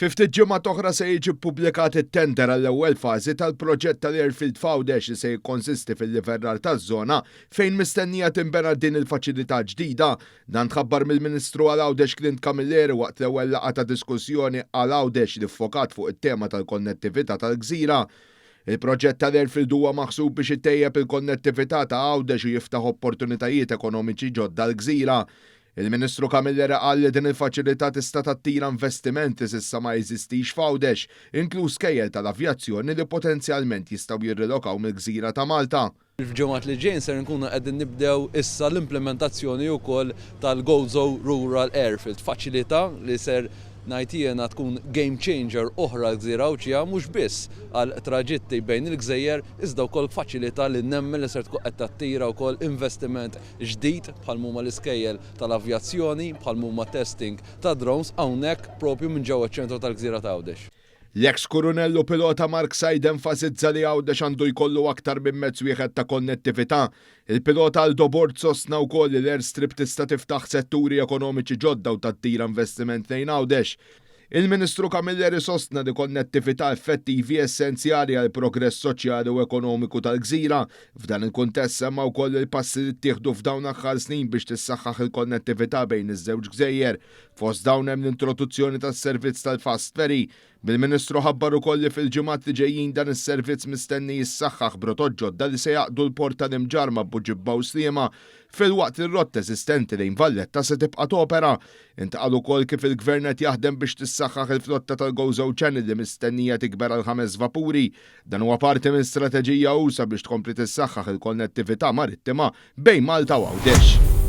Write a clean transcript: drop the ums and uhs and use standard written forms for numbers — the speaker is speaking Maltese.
Fi ftit ġimgħat oħra se jiġi ppubblikat it-tender għall-ewwel fażi tal-proġett tal-airfield f'Għawdex li se jikkonsisti fil-livellar taż-żona fejn mistennija tinbena din il-faċilità ġdida. Dan tħabbar mill-Ministru għal Għawdex Clint Camilleri waqt l-ewwel laqgħa ta' diskussjoni għal Għawdex li ffokat fuq it-tema tal-konnettività tal-gżira. Il-proġett tal-airfield huwa maħsub biex itejjeb il-konnettività ta' Għawdex u jiftaħ opportunitajiet ekonomiċi ġodda għall-gżira. Il-Ministru Camilleri qal li din il-faċilità tista' tattira investiment li s'issa ma jeżistix f'Għawdex, inkluż skejjel tal-avjazzjoni li potenzjalment jistgħu jirrilokaw mill-gżira ta' Malta. Fil-ġimgħat li ġejjin ser inkunu qegħdin nibdew issa l-implimentazzjoni wkoll tal-Gozo Rural Airfield, faċilità li ser ngħid jiena tkun game changer oħra għall-gżira Għawdxija mhux biss għal traġitti bejn il-gżejjer iżda wkoll faċilità li nemmen li ser tkun qed tattira wkoll investiment ġdid bħal m'huma l-iskejjel tal-avjazzjoni, bħal m'huma testing ta' drones hawnhekk propju minn ġewwa ċ-ċentru tal-gżira ta' Għawdex. L-eks Kurunell u pilota Mark Said enfasizza li Għawdex għandu jkollu aktar minn mezz wieħed ta' konnettività. Il-pilota Aldo Borg sostna wkoll li l-airstrip tista' tiftaħ setturi ekonomiċi ġodda u tattira investiment lejn Għawdex. Il-Ministru Camilleri sostna li konnettività effettivi essenzjali għal progress soċjali u ekonomiku tal-gżira. F'dan il-kuntest semma wkoll il-passi li ttieħdu f'dawn l-aħħar snin biex tissaħħaħ il-konnettività bejn iż-żewġ gżejjer. Fost dawn hemm l-introduzzjoni tas-servizz tal-fast ferry. Bil-Ministru ħabbar ukoll li fil-ġimgħat li ġejjin dan is-servizz mistenni jissaħħaħ b'rotot ġodda li se jgħaqqdu l-port tal-Imġarr ma' Buġibba u Sliema, filwaqt li r-rotta eżistenti lejn Valletta se tibqa' topera. Intqal ukoll kif il-Gvern qed jaħdem biex tissaħħaħ il-flotta tal-Gozo Channel li mistennija tikber għal ħames vapuri. Dan huwa parti minn strateġija usa' biex tkompli tissaħħaħ il-konnettività marittima bejn Malta u Għawdex.